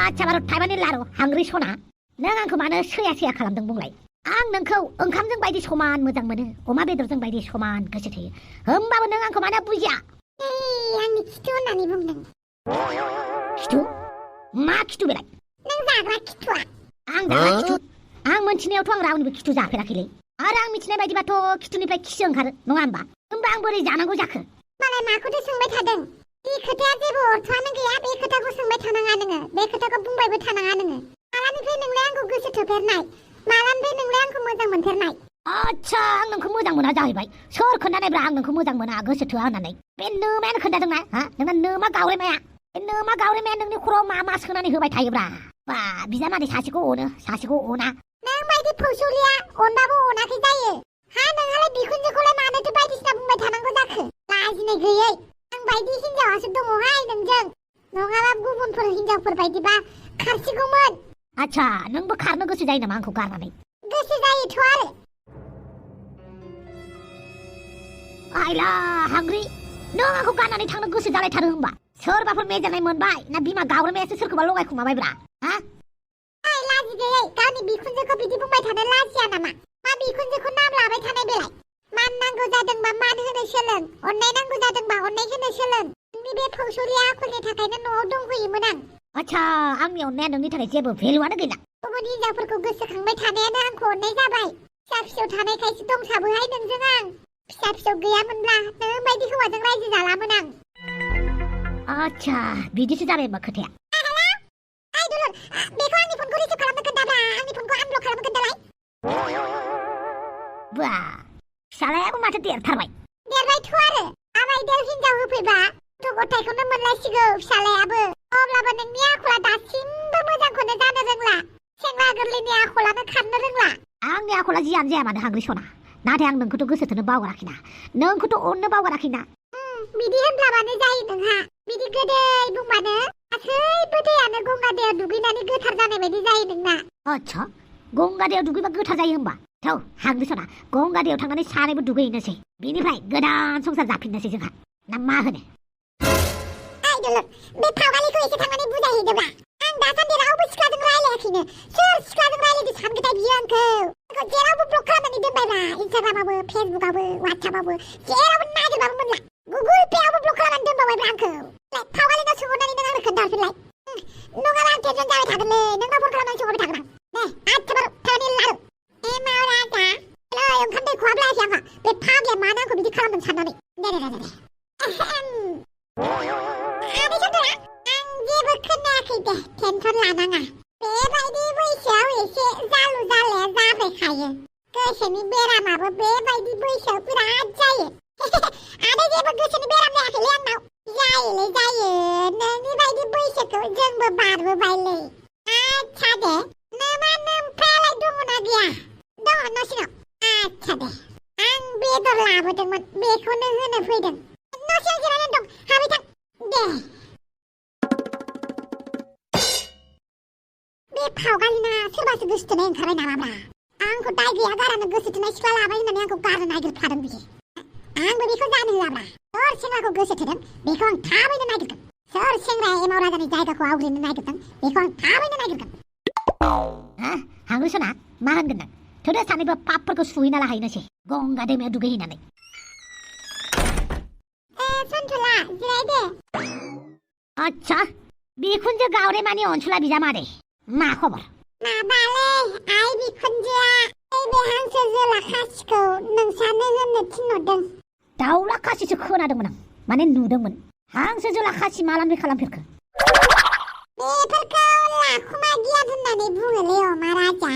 आच्छा बारु थाइबानि लारु हांग्रि सना नों आंखौ मानो सैया खालामदों बुंलाय आं नोंखौ ओंखामजों बायदि समान मोजां मोनो अमा बेदरजों बायदि समान गोसो थोयो होमबाबो नों आंखौ मानो बुजिया आंनि खिथु होननानै बुंदों खिथु मा खिथु बेलाय नों जाग्रा खिथुआ आं जाग्रा खिथु आं मोनथिनायावथ' आं रावनिबो खिथु जाफेराखैलै आरो आं मिथिनाय बायदिबाथ' खिथुनिफ्राय खिसो ओंखारो नङा होमबा आं बोरै जानांगौ जाखो मालाय माखौथो सोंबाय थादों बे खोथाया जेबो अर्थआनो गैया बे खोथाखौ सोंबाय थानाङा नोङो बे खोथाखौ बुंबायबो थानाङा नोङो मालानिफ्राय नोंलाय आंखौ गोसो थोफेरनाय मालानिफ्राय नोंलाय आंखौ मोजां मोनफेरनाय आच्छा आं नोंखौ मोजां मोना जाहैबाय सोर खोन्थानायब्रा आं नोंखौ मोजां मोना गोसो थोआ होननानै बे नोमायानो खोन्थादोंना नोंना नोमा गावरेमाया बे नोमा गावरेमाया नोंनि खर'आव मा सोनानै होबाय थायोब्रा बा बिजामादै सासेखौ अनो सासेखौ अना नों बायदि फौसौलिया अनबाबो अनाखै जायो नोंहालाय बिखुनजोखौलाय मानोथो बायदिसिना बुंबाय थानांगौ जाखो लाजिनाय गैयै आं बायदि हिनजावासो दङहाय नोंजों नङाबा गुबुनफोर हिनजावफोर बायदिबा खारसिगौमोन आच्छा नोंबो खारनो गोसो जायो नामा आंखौ गारनानै गोसो जायोथ' आरो आइला हांग्रि नों आंखौ गारनानै थांनो गोसो जालायथारो होमबा सोरबाफोर मेजेरनाय मोनबाय ना बिमा गावरेमायासो सोरखौबा लगायखुमाबायब्रा लाजि गैयै गावनि बिखुनजोखौ बिदि बुंबाय थानो लाजिया नामा मा बिखुनजोखौ नाम लाबाय थानाय बेलाय मान नांगौ जादोंबा मान होनो सोलों अननाय नांगौ जादोंबा अननाय होनो सोलों नोंनि बे फौसौलिया आखलनि थाखायनो न'आव दंफैयोमोन आं आच्छा आंनि अननाया नोंनि थाखाय जेबो भेलुआनो गैला गुबुन हिनजावफोरखौ गोसोखांबाय थानायानो आंखौ अननाय जाबाय फिसा थानायखायसो दंसाबोहाय नोंजों आं फिसा गैयामोनब्ला नों बायदि हौवाजों रायजो जालामोन आं आच्छा बिदिसो जाबाय होमबा खोथाया बेखौ आंनि फनखौ रिसिभ खालामनो खोन्थाब्रा आंनि फनखौ आनब्लक खालामनो खोन्थालाय बा फिसालायाबो माथो देरथारबाय देरबायथ' आरो आबायदेव हिनजाव होफैबा गथ' गथायखौनो मोनलायसिगौ फिसालायाबो अब्लाबो नोंनि आखला दासिमबो मोजांखौनो जानो रोंला सेंग्रा गोरलैनि आखलानो खारनो रोंला आंनि आखला जियानो जाया मानो हांग्रि सना नाथाय आं नोंखौथ' गोसो थोनो बावगाराखैना नोंखौथ' अननो बावगाराखैना बिदि होनब्लाबानो जायो नोंहा बिदि गोदै बुंबानो गासैबो दैयानो गंगा दैयाव दुगैनानै गोथार जानाय बायदि जायो नोंना आच्छा गंगा दैयाव दुगैबा गोथार जायो होमबा थौ हांग्रि सना गंगा दैयाव थांनानै सानैबो दुगैहैनोसै बिनिफ्राय गोदान संसार जाफिननोसै जोंहा ना मा होनो बे फावगालिखौ एसे थांनानै बुजायहैदोब्रा आं दासान्दि रावबो सिख्लाजों रायलायाखैनो सोर सिख्लाजों रायलायदो सानगोथाय बियो आंखौ जेरावबो ब्लक खालामनानै दोनबायब्रा इन्सटाग्रामावबो फेसबुकआवबो वाट्सएपआवबो जेरावबो नागिरबाबो मोनला गुगोल पेआवबो ब्लक खालामनानै दोनबावबायब्रा आंखौ फावगालिनाव सोंहरनानै नों आंनो खोन्थाहरफिनलाय नङाबा आं टेनसन जाबाय थागोनलै नोंनाव फन खालामनानै सोंहरबाय थागोन आं आच्छा बारु थांनानै लारु माव राजा ओंखाम दै खहाबलायाखै आंहा बे फाग्लाया मानो आंखौ बिदि खालामदों साननानै आं जेबो खोनायाखै दे टेनसन लानाङा बेबायदि बैसोआव एसे जालु जालाया जाबायखायो गोसोनि बेरामाबो बेबायदि बैसोआव बिराद जायो आरो जेबो गोसोनि बेराम जायाखैलै आंनाव जायो नोंनि बायदि बैसोखौ जोंबो बारबोबायलै आच्छा दे नोमफ्रायालाय दङना गैया दङ न' सिङाव आच्छा दे आं बेदर लाबोदोंमोन बेखौनो होनो फैदों न' सिङाव जिरायनानै दं हाबै थां दे बे फावगालिना सोरबासो गोसो थोनाय ओंखारबाय नामाब्रा आंखौ दाय गैया गारानो गोसो थोनाय सिख्ला लाबाय होननानै आंखौ गारनो नागिरफ्लादों बियो आंबो बेखौ जानो होआब्रा सोर सेंग्राखौ गोसो थोदों बेखौ आं थाबैनो नागिरगोन सोर सेंग्राया एमाव राजानि जायगाखौ आवग्रिनो नागिरदों बेखौ आं थाबैनो नागिरगोन हांग्रि सना मा होनगोन नों थोदो सानैबो पापफोरखौ सुहैना लाहैनोसै गंगा दैमायाव दुगैहैनानै सन्थुला जिराय दे आच्छा बिखुनजो गावरेमानि अनसुला बिजामादै मा खबर माबालै आइ बिखुनजोआ बे हांसो जोला खासिखौ नोंसानो होननो थिनहरदों दाउला खासिसो खोनादोंमोन आं माने नुदोंमोन हांसो जोला खासि मालानिफ्राय खालामफेरखो बेफोरखौ लाखुमा गियान होननानै बुङोलै अमा राजा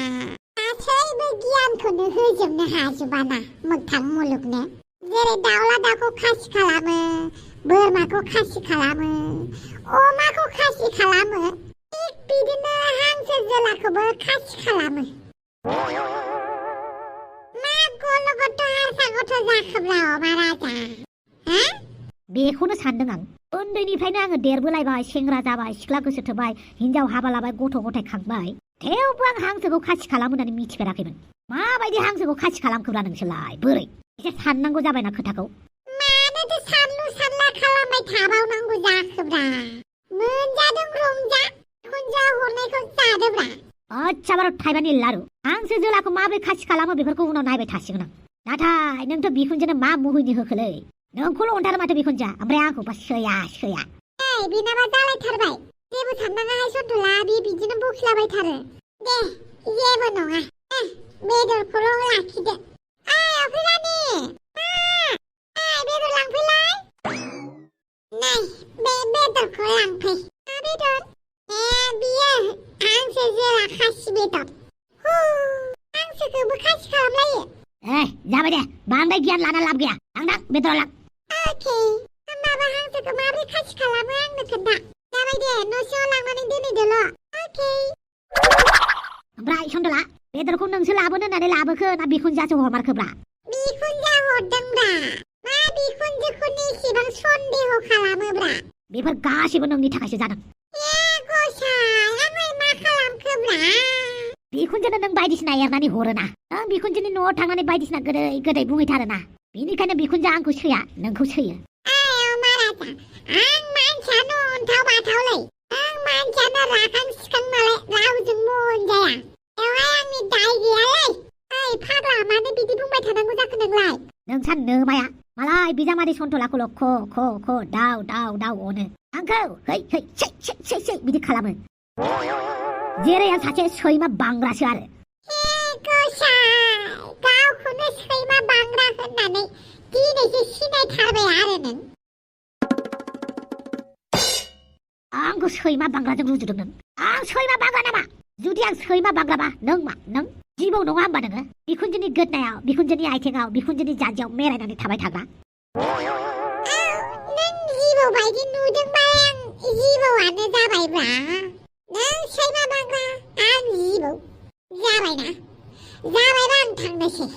गासैबो गियानखौनो होजोबनो हाजोबाना मोगथां मुलुगनो जेरै दाउला दाउखौ खासि खालामो बोरमाखौ खासि खालामो अमाखौ खासि खालामो थिग बिदिनो हांसो जोलाखौबो खासि खालामो मा गल गथ' हारसा गथ' जाखोब्ला अमा राजा बेखौनो सानदों आं उन्दैनिफ्रायनो आङो देरबोलायबाय सेंग्रा जाबाय सिख्ला गोसो थोबाय हिनजाव हाबा लाबाय गथ' गथाय खांबाय थेवबो आं हांसोखौ खासि खालामो होननानै मिथिफेराखैमोन माबायदि हांसोखौ खासि खालामखोब्रा नोंसोरलाय बोरै एसे साननांगौ जाबायना खोथाखौ मानोथो सानलु सानला खालामबाय थाबावनांगौ जाखोब्रा मोनजादों रंजा बिखुनजोआ हरनायखौ जादोब्रा। आच्छा बार' थाइबानि लारु हांसो जोलाखौ माबोरै खासि खालामो बेफोरखौ उनाव नायबाय थासिगोन आं। नाथाय नोंथ' बिखुनजोनो मा मुहिनि होखोलै? नोंखौल' अनथारो माथो बिखुनजोआ, ओमफ्राय आंखौबा सैया। बिनाबा जालायथारबाय। जेबो साननाङाहाय सन्थला, बिदिनो बखिलाबायथारो। दे जेबो नङा, बेदरखौल' लाखिदो। अफिरानि बेदर लांफैलाय। नै बे बेदरखौ लांफै। मा बेदर? बियो हांसो जोला खासि बेदर। हांसोखौबो खासि खालामलायो? जाबाय दे, बांद्राय गियान लाना लाब गैया। लांदां बेदर लां। अके, होमबाबो हांसोखौ माबोरै खासि खालामो आंनो खोन्था। जाबाय दे, न' सिङाव लांनानै दोनहैदोल'। अके। ओमफ्राय सन्थला, बेदरखौ नोंसो लाबोनो होननानै लाबोखो ना बिखुनजोआसो हरमारखोब्रा? बिखुनजोआ हरदोंब्रा। मा बिखुनजोखौनो इसेबां सन्देह खालामोब्रा? बेफोर गासिबो नोंनि थाखायसो जादों। गसाय, आंलाय मा खालामखोब्रा? बिखुनजोनो नों बायदिसिना एरनानै हरोना। नों बिखुनजोनि न'आव थांनानै बायदिसिना गोदै बुंहैथारोना। बेनिखायनो बिखुनजोआ आंखौ सैया, नोंखौ सैयो। महाराजा, आं मानसियानो अन्थाव बाथावलै। आं मानसियानो राखां सिखां नालाय रावजों मोनजाया। बेवहाय आंनि दाय गैयालै। फाग्ला, मानो बिदि बुंबाय थानांगौ जाखो नोंलाय? नोंसा नोमाया मालाय बिजामादै सन्थलाखौल' ख' दाउ अनो। आंखौ है सै बिदि खालामो। जेरै आं सासे सैमा बांग्रासो आरो। गसाय, गावखौनो सैमा बांग्रा होननानै दिनैसो सिनायथारबाय आरो नों। आंखौ सैमा बांग्राजों रुजुदों नों? आं सैमा बांग्रा नामा? जुदि आं सैमा बांग्राबा नों मा? नों जिबौ नङा होमबा नोङो? बिखुनजोनि गोदनायाव, बिखुनजोनि आथिङाव, बिखुनजोनि जान्जियाव मेरायनानै थाबाय थाग्रा। नों जिबौ बायदि नुदोंबालाय आं जिबौआनो जाबायब्रा। नों सैमा बांग्रा, आं जिबौ। जाबायना? जाबायबा आं थांनोसै।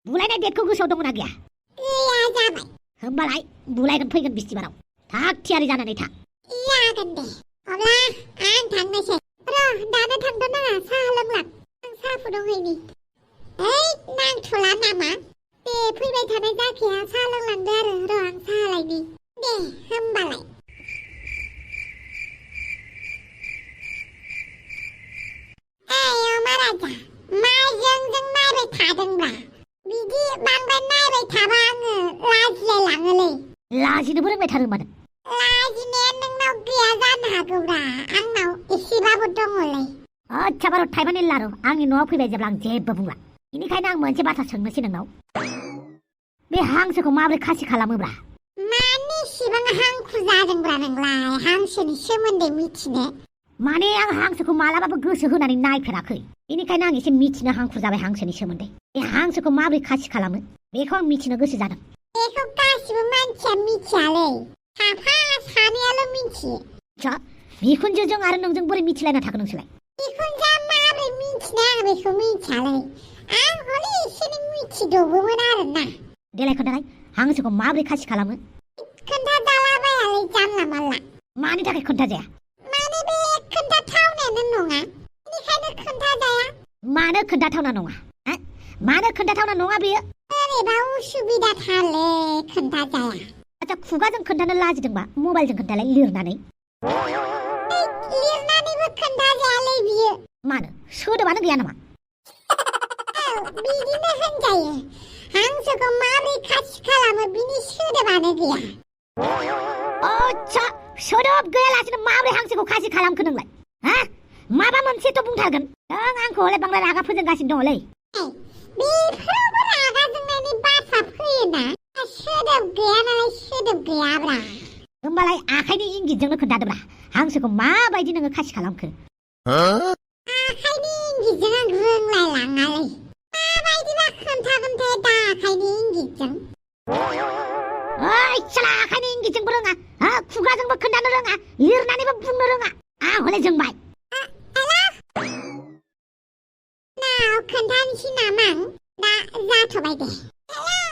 बुलायनाय डेटखौ गोसोआव दंना गैया? गैया, जाबाय। होमबालाय बुलायगोन फैगोन बिस्थिबाराव। थाग थियारि जानानै था। जागोन दे। अब्ला आं थांनोसै। दानो थांथ' नाङा, साहा लोंलां। आं साहा फुदुंहैनि। नांथ'ला नामा? दे, फैबाय थानाय जाखाया साहा लोंलांदो आरो। आं साहा लायनि। दे होमबालाय। महाराजा, मा जों नायबाय थादोंब्रा? बिदि बांद्राय नायबाय थाबा आङो लाजिलायलाङोलै। लाजिनोबो रोंबाय थारो होमबा नों? लाजिनाया नोंनाव गैया जानो हागौब्रा, आंनाव एसेबाबो दङलै। आच्छा बार' थाइबानि लारु आंनि न'आव फैबाय जेब्ला आं जेबो बुंला। बेनिखायनो आं मोनसे बाथ्रा सोंनोसै नोंनाव। बे हांसोखौ माबोरै खासि खालामोब्रा? मानि इसिबां हांखुर जादोंब्रा नोंलाय हांसोनि सोमोन्दै मिथिनो? माने आं हांसोखौ मालाबाबो गोसो होनानै नायफेराखै। बेनिखायनो आं एसे मिथिनो हांखुर जाबाय हांसोनि सोमोन्दै। बे हांसोखौ माबोरै खासि खालामो बेखौ आं मिथिनो गोसो जादों। बेखौ गासिबो मानसिया मिथियालै, साफा सानैयाल' मिथियो। बिखुनजोजों आरो नोंजों बोरै मिथिलायना थाखो नोंसोरलाय? बिखुनजोआ माबोरै मिथिनो आं बेखौ मिथियालै। आं हले एसे मिथिदबोमोन आरोना। देलाय खोन्थालाय, हांसोखौ माबोरै खासि खालामो? खोन्थाजालाबायालै जानला मानला। मानि थाखाय खोन्थाजाया? माने बे खोन्थाथावनायानो नङा, बेनिखायनो खोन्थाजाया। मानो खोन्थाथावना नङा? मानो खोन्थाथावना नङा बेयो? ओरैबा उसुबिदाथारलै, खोन्थाजाया। आच्छा, खुगाजों खोन्थानो लाजिदोंबा मबाइलजों खोन्थालाय लिरनानै। लिरनानैबो खोन्थाजायालै बियो। मानो? सोदोबानो गैया नामा? बिदिनो होनजायो। हांसोखौ माबोरै खासि खालामो बिनि सोदोबानो गैया। आच्छा, सोदोब गैयालासिनो माबोरै हांसोखौ खासि खालामखो नोंलाय? माबा मोनसेथ' बुंथारगोन। नों आंखौ हले बांद्राय रागा फोजोंगासिनो दङलै। बेफोरावबो रागा जोंनायनि बाथ्रा फैयोना? सोदोब गैया नालाय सोदोब गैयाब्रा। होमबालाय आखाइनि इंगितजोंनो खोन्थादोब्रा, हांसोखौ माबायदि नोङो खासि खालामखो? आखाइनि इंगितजों आं रोंलायलाङालै। माबायदिबा खोन्थागोनथाय दा आखाइनि इंगितजों? साला आखाइनि इंगितजोंबो रोङा, खुगाजोंबो खोन्थानो रोङा, लिरनानैबो बुंनो रोङा। आं हले जोंबाय। खोन्थानोसै नामा? दा जाथ'बाय दे।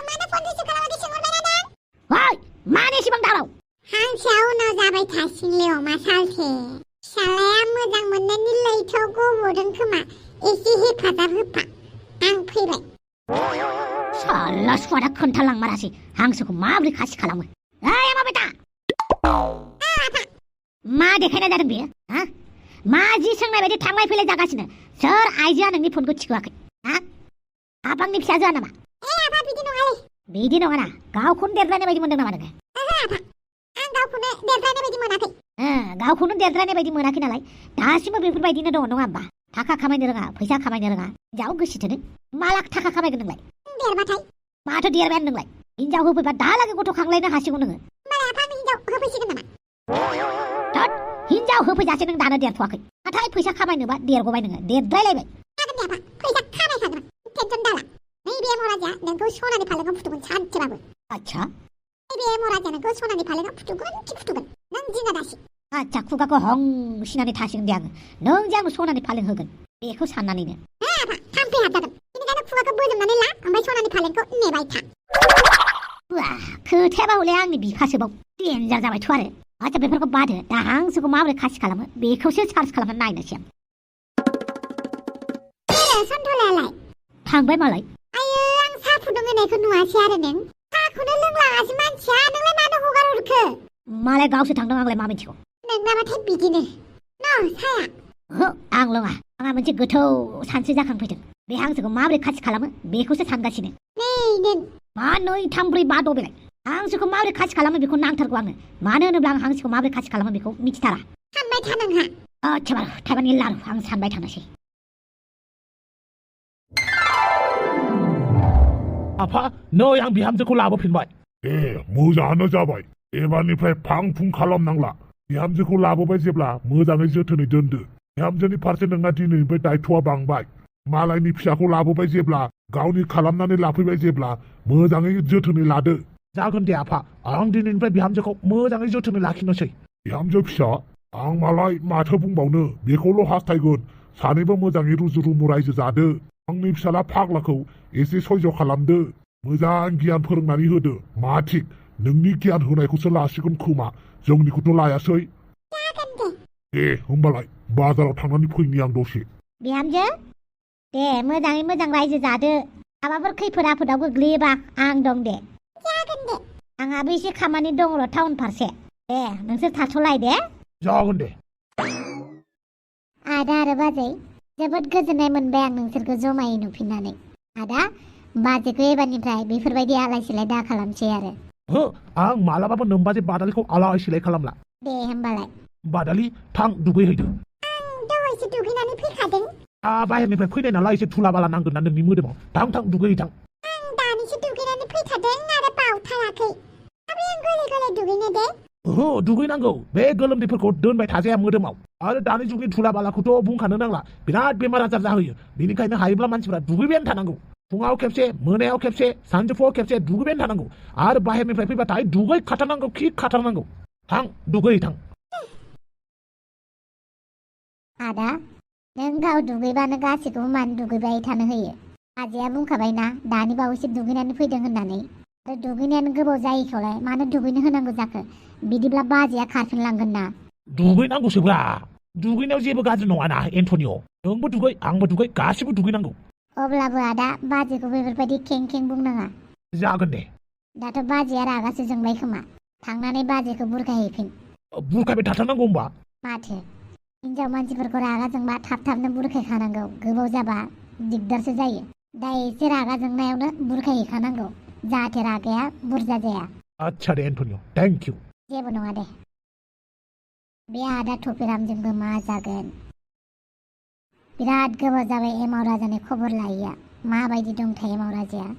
मानो फन रिसिभ खालामाखै सोंहरबाय ना? मानो एसेबां दावराव? हांसोआ उनाव जाबाय थासिगोनलै अमा सालथे। फिसालाया मोजां मोननायनि लैथोआव गब'दों खोमा, एसे हेफाजाब होफा। आं फैबाय। साला सुवादा खोन्थालांमारासै हांसोखौ माबोरै खासि खालामो। आमा बेटा, मा देखायनाय जादों बेयो? मा जि सोंनाय बायदि थांलाय फैलाय जागासिनो सोर आइजोआ नोंनि फनखौ थिखोआखै हा आफांनि फिसाजोआ नामा आफा बिदि नङालै बिदि नङाना गावखौनो देरद्रायनाय बायदि मोनदों नामा नोङो आफा आं गावखौनो देरद्रायनाय बायदि मोनाखै गावखौनो देरद्रायनाय बायदि मोनाखै नालाय दासिमबो बेफोरबायदिनो दङ नङा होमबा थाखा खामायनो रोङा फैसा खामायनो रोङा हिनजाव गोसो थोनो माला थाखा खामायगोन नोंलाय देरबाथाय माथो देरबायानो नोंलाय हिनजाव होफैबा दालागै गथ' खांलायनो हासिगौ नोङो होमबालाय आफा आंनो हिनजाव होफैसिगोन नामा थोद हिनजाव होफैजासे नों दानो देरथ'वाखै नाथाय फैसा खामायनोबा देरगबाय नोङो देरद्रायलायबाय जागोन दे आफा फैसा खामायखागोन टेनसन दाला नैबे महाराजा नोंखौ सनानि फालेङाव फुथुगोन सानसेबाबो आच्छा नैबे महाराजा नोंखौ सनानि फालेङाव फुथुगोन खि फुथुगोन नों जिंगा दासि आच्छा खुगाखौ हं सिनानै थासिगोन दे आङो नों जे आंनो सनानि फालें होगोन बेखौ साननानैनो आफा थाम्फै हाबजागोन बेनिखायनो खुगाखौ बोजोबनानै ला ओमफ्राय सनानि फालेंखौ नेबाय था खोथायाबा हले आंनि बिफासोबाव देन्जार जाबायथ' आरो आच्छा बेफोरखौ बादो दा हांसोखौ माबोरै खासि खालामो बेखौसो सार्च खालामनानै नायनोसै आं सन्थलायालाय थांबाय मालाय आयो आं साहा फुदुंहोनायखौ नुवासै आरो नों साहाखौनो लोंलाङासै मानसिया नोंलाय मानो हगार हरखो मालाय गावसो थांदों आंलाय मा मिथिगौ नोंनाबाथाय बिदिनो साया ओहो आं लोङा आंहा मोनसे गोथौ सानस्रि जाखांफैदों बे हांसोखौ माबोरै खासि खालामो बेखौसो सानगासिनो नै नों मा 2 3 4 5 द' बेलाय हांसोखौ माबोरै खासि खालामो बेखौ नांथारगौ आंनो मानो होनोब्ला आं हांसोखौ माबोरै खासि खालामो बेखौ मिथिथारा सानबाय था नोंहा आच्छा बारु थाइबानि लारु आं सानबाय थानोसै आफा नै आं बिहामजोखौ लाबोफिनबाय मोजाङानो जाबाय एबारनिफ्राय फां फुं खालामनांला बिहामजोखौ लाबोबाय जेब्ला मोजाङै जोथोनै दोनदो बिहामजोनि फारसे नोंना दिनैनिफ्राय दायथ'आ बांबाय मालायनि फिसाखौ लाबोबाय जेब्ला गावनि खालामनानै लाफैबाय जेब्ला मोजाङै जोथोनै लादो जागोन दे आफा आं दिनैनिफ्राय बिहामजोखौ मोजाङै जोथोनै लाखिनोसै बिहामजो फिसा आं मालाय माथो बुंबावनो बेखौल' हास्थायगोन सानैबो मोजाङै रुजु रुमु रायजो जादो आंनि फिसाला फाग्लाखौ एसे सयज' खालामदो मोजां गियान फोरोंनानै होदो मा थिक नोंनि गियान होनायखौसो लासिगोन खोमा जोंनिखौथ' लायासै दे होमबालाय बाजाराव थांनानै फैनि आं दसे बिहामजो दे मोजाङै मोजां रायजो जादो माबाफोर खैफोद आफोदाव गोग्लैयोबा आं दं दे जागोन दे आंहाबो एसे खामानि दङल' टाउन फारसे दे नोंसोर थाथ'लाय दे जागोन दे आदा आरो बाजै जोबोद गोजोननाय मोनबाय आं नोंसोरखौ जमायै नुफिननानै आदा बाजैखौ एबारनिफ्राय बेफोरबायदि आलाय सिलाय दा खालामसै आरो हो आं मालाबाबो नोमबाजै बादालिखौ आलाय सिलाय खालामला दे होमबालाय बादालि थां दुगैहैदो आं दहायसो दुगैनानै फैखादों बाहेरनिफ्राय फैनाय नालाय एसे धुला बाला नांगोन ना नोंनि मोदोमाव थां दुगैहैथां आं दानिसो दुगैनानै फैखादों आरो बावथाराखै आबै आं गले गले दुगैनो दे ओहो दुगैनांगौ बे गोलोमदैफोरखौ दोनबाय थाजाया मोदोमाव आरो दानि जुगनि धुला बालाखौथ' बुंखानो नांला बिराद बेमार आजार जाहोयो बेनिखायनो हायोब्ला मानसिफ्रा दुगैबायानो थानांगौ फुङाव खेबसे मोनायाव खेबसे सानजौफुआव खेबसे दुगैबायानो थानांगौ आरो बाहेरनिफ्राय फैबाथाय दुगै खाथारनांगौ खि खाथारनांगौ थां दुगैहैथां आदा नों गाव दुगैबानो गासैखौबो मानो दुगैबाय थानो होयो आजैया बुंखाबायना दानि बावैसो दुगैनानै फैदों होननानै आरो दुगैनायानो गोबाव जायैखौलाय मानो दुगैनो होनांगौ जाखो बिदिब्ला बाजैया खारफिनलांगोन ना दुगैनांगौसोब्रा दुगैनायाव जेबो गाज्रि नङाना एन्टनिअ नोंबो दुगै आंबो दुगै गासिबो दुगैनांगौ अब्लाबो आदा बाजैखौ बेफोरबायदि खें खें बुंनाङा जागोन दे दाथ' बाजैया रागासो जोंबाय खोमा थांनानै बाजैखौ बुरखायहैफिन बुरखायबाय थाथारनांगौ होमबा माथो हिनजाव मानसिफोरखौ रागा जोंबा थाब थाबनो बुरखायखानांगौ गोबाव जाबा दिगदारसो जायो दा एसे रागा जोंनायावनो बुरखायहैखानांगौ जाहाथे रागाया बुरजा जाया आच्छा दे एन्टनिअ थेंक इउ जेबो नङा दे बे आदा थफिरामजोंबो मा जागोन बिराद गोबाव जाबाय एमाव राजानि खबर लायैया माबायदि दंथाय एमाव राजाया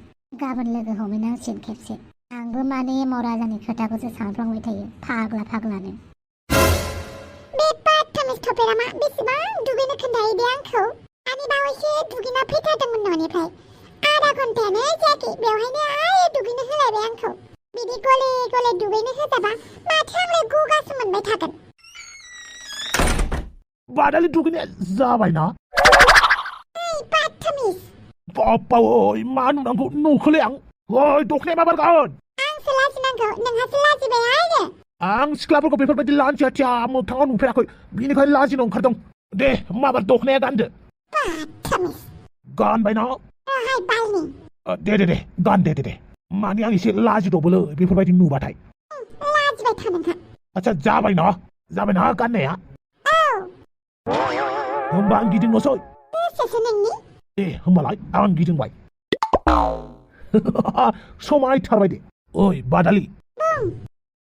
गाबोन लोगो हमहैनांसिगोन खेबसे आंबो माने एमाव राजानि खोथाखौसो सानफ्लांबाय थायो फाग्लानो बे बाथामिस थफेरामा बेसेबां दुगैनो खोन्थायो दे आंखौ आंनि बावैसो दुगैना फैथारदोंमोन न'निफ्राय आधा घन्टायानो जायाखै बेवहायनो आइ दुगैनो होलायबाय आंखौ बिदि गले गले दुगैनो होजाबा माथो आंलाय गगासो मोनबाय थागोन बादालि दुगैनाया जाबायना बाथामिस बाप्पा ओइ मा नुनांगौ नुखोलै आं ओइ दखनाया माबार गान आंसो लाजिनांगौ नोंहासो लाजिबाय आरो आं सिख्लाफोरखौ बेफोरबायदि लान्थिया थिया मोगथाङाव नुफेराखै बिनिखायनो लाजिनो ओंखारदों दे माबार दखनाया गानदो बाथामिस गानबाय ना हाय बालनि दे गान दे माने आं एसे लाजिदबोलै बेफोरबायदि नुबाथाय लाजिबाय था नोंहा आच्छा जाबाय ना गाननाया औ होमबा आं गिदिंनोसै सोरसो नोंनि दे होमबालाय आं गिदिंबाय समायथारबाय दे ओइ बादालि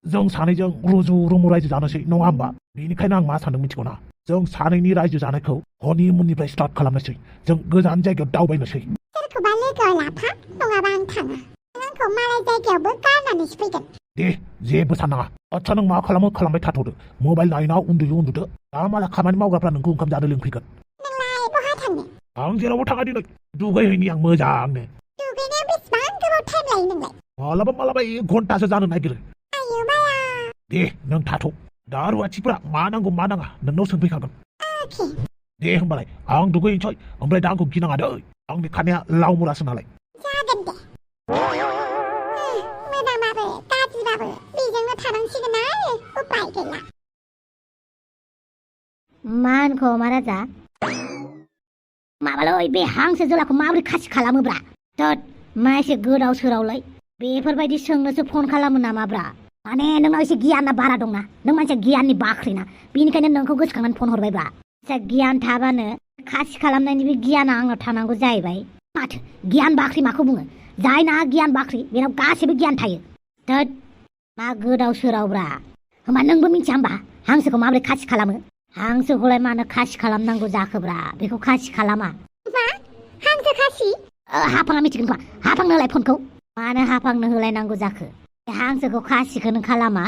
जों सानैजों रुजु रुमु रायजो जानोसै नङा होमबा बेनिखायनो आं मा सानदों मिथिगौ ना जों सानैनि रायजो जानायखौ हनिमुननिफ्राय स्टार्ट खालामनोसै जों गोजान जायगायाव दावबायनोसै सोरखौबा लोगोआव लाफा नङाबा आं थाङा आंखौ मालाय जायगायावबो गारनानैसो फैगोन दे जेबो साननाङा आच्छा नों मा खालामो खालामबाय थाथ'दो मबाइल नायना उन्दुयो उन्दुदो दा माला खामानि मावग्राफ्रा नोंखौ ओंखाम जानो लिंफैगोन नोंलाय बहा थांनो आं जेरावबो थाङा दिनै दुगैहैनि आं मोजांनो दुगैनायाव बेसेबां गोबाव टाइम लायो नोंलाय मालाबा मालाबा 1 घन्टासो जानो नागिरो आयौ बाया दे नों थाथ' दा रुवाथिफ्रा मा नांगौ मा नाङा नोंनाव सोंफैखागोन अके दे होमबालाय आं दुगैनोसै ओमफ्राय दा आंखौ गिनाङा दै आंनि खानाया लाव मुरासो नालाय जागोन दे मोजांबाबो गाज्रिबाबो बेजोंनो थानांसिगोन आरो उपाय गैला मानखौ महाराजा माबालै बे हांसो जोलाखौ माबोरै खासि खालामोब्रा थोद मा एसे गोदाव सोरावलै बेफोरबायदि सोंनोसो फन खालामो नामाब्रा माने नोंनाव एसे गियाना बारा दंना नों मानसिया गियाननि बाख्रिना बेनिखायनो नोंखौ गोसोखांनानै फन हरबायब्रा एसे गियान थाबानो खासि खालामनायनि बे गियाना आंनाव थानांगौ जाहैबाय माथो गियान बाख्रि माखौ बुङो जायना गियान बाख्रि बेनाव गासैबो गियान थायो थोद मा गोदाव सोरावब्रा होमबा नोंबो मिथिया होमबा हांसोखौ माबोरै खासि खालामो हांसोखौलाय मानो खासि खालामनांगौ जाखोब्रा बेखौ खासि खालामा मा हांसो खासि हाफाङा मिथिगोन खोमा हाफांनो होलाय फनखौ मानो हाफांनो होलायनांगौ जाखो हांसोखौ खासिखौनो खालामा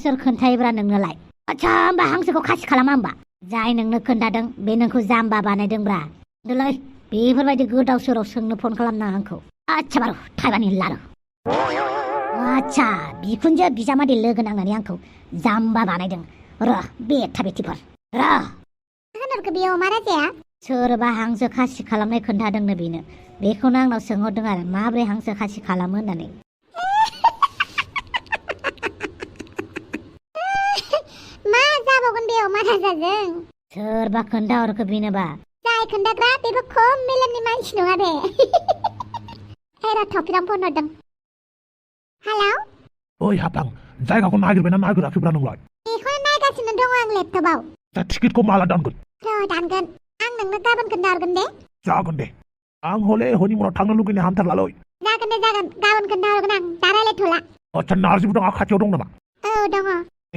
सोर खोन्थायोब्रा नोंनोलाय आच्छा होमबा हांसोखौ खासि खालामा होमबा जाय नोंनो खोन्थादों बे नोंखौ जाम्बा बानायदोंब्रा दोलै बेफोरबायदि गोदाव सोराव सोंनो फन खालामनाङा आंखौ आच्छा बारु थाइबानि लारु आच्छा बिखुनजो बिजामादै लोगो नांनानै आंखौ जाम्बा बानायदों र' बेथा बेथिफोर र' होनहरखो बेयाव महाराजाया सोरबा हांसो खासि खालामनाय खोन्थादोंनो बेनो बेखौनो आंनाव सोंहरदों आरो माबोरै हांसो खासि खालामो होननानै मा जाबावगोन बेयाव महाराजाजों सोरबा खोन्थाहरखो बेनोबा जाय खोन्थाग्रा बेबो खम मेलेमनि मानसि नङा दे र' थफिराम फन हरदों हेलौ ओइ हाफां जायगाखौ नागिरबायना नागिराखैब्रा नोंलाय बेखौनो नायगासिनो दङ आं लेपटपाव दा टिकेटखौ माला दानगोन र' दानगोन आं नोंनो गाबोन खोन्थाहरगोन दे जागोन दे आं हले हनिमुनाव थांनो लुगैनाय हामथारलालै जागोन दे जागोन गाबोन खोन्थाहरगोन आं दा रायलायथ'ला आच्छा नार्जिबो दं खाथियाव दं नामा औ दङ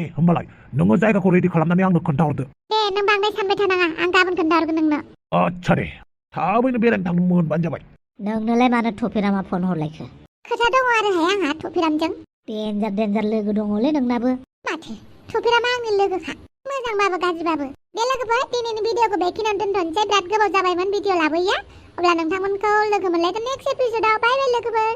ए होमबालाय नोङो जायगाखौ रेडि खालामनानै आंनो खोन्थाहरदो दे नों बांद्राय सानबाय थानाङा आं गाबोन खोन्थाहरगोन नोंनो आच्छा दे थाबैनो बेरायनो थांनो मोनबानो जाबाय नोंनोलाय मानो थफिरामा फन हरलायखो खोथा दङ आरोहाय आंहा थफिरामजों देन्जार लोगो दङलै नोंनाबो माथो थफिरामा आंनि लोगोखा मोजांबाबो गाज्रिबाबो दे लोगोफोर दिनैनि भिडिअखौ बेखिनियावनो दोनथ'नोसै बिराद गोबाव जाबायमोन भिडिअ लाबोयैया अब्ला नोंथांमोनखौ लोगो मोनलायगोन नेक्स्ट एपिसोडआव बाय बाय लोगोफोर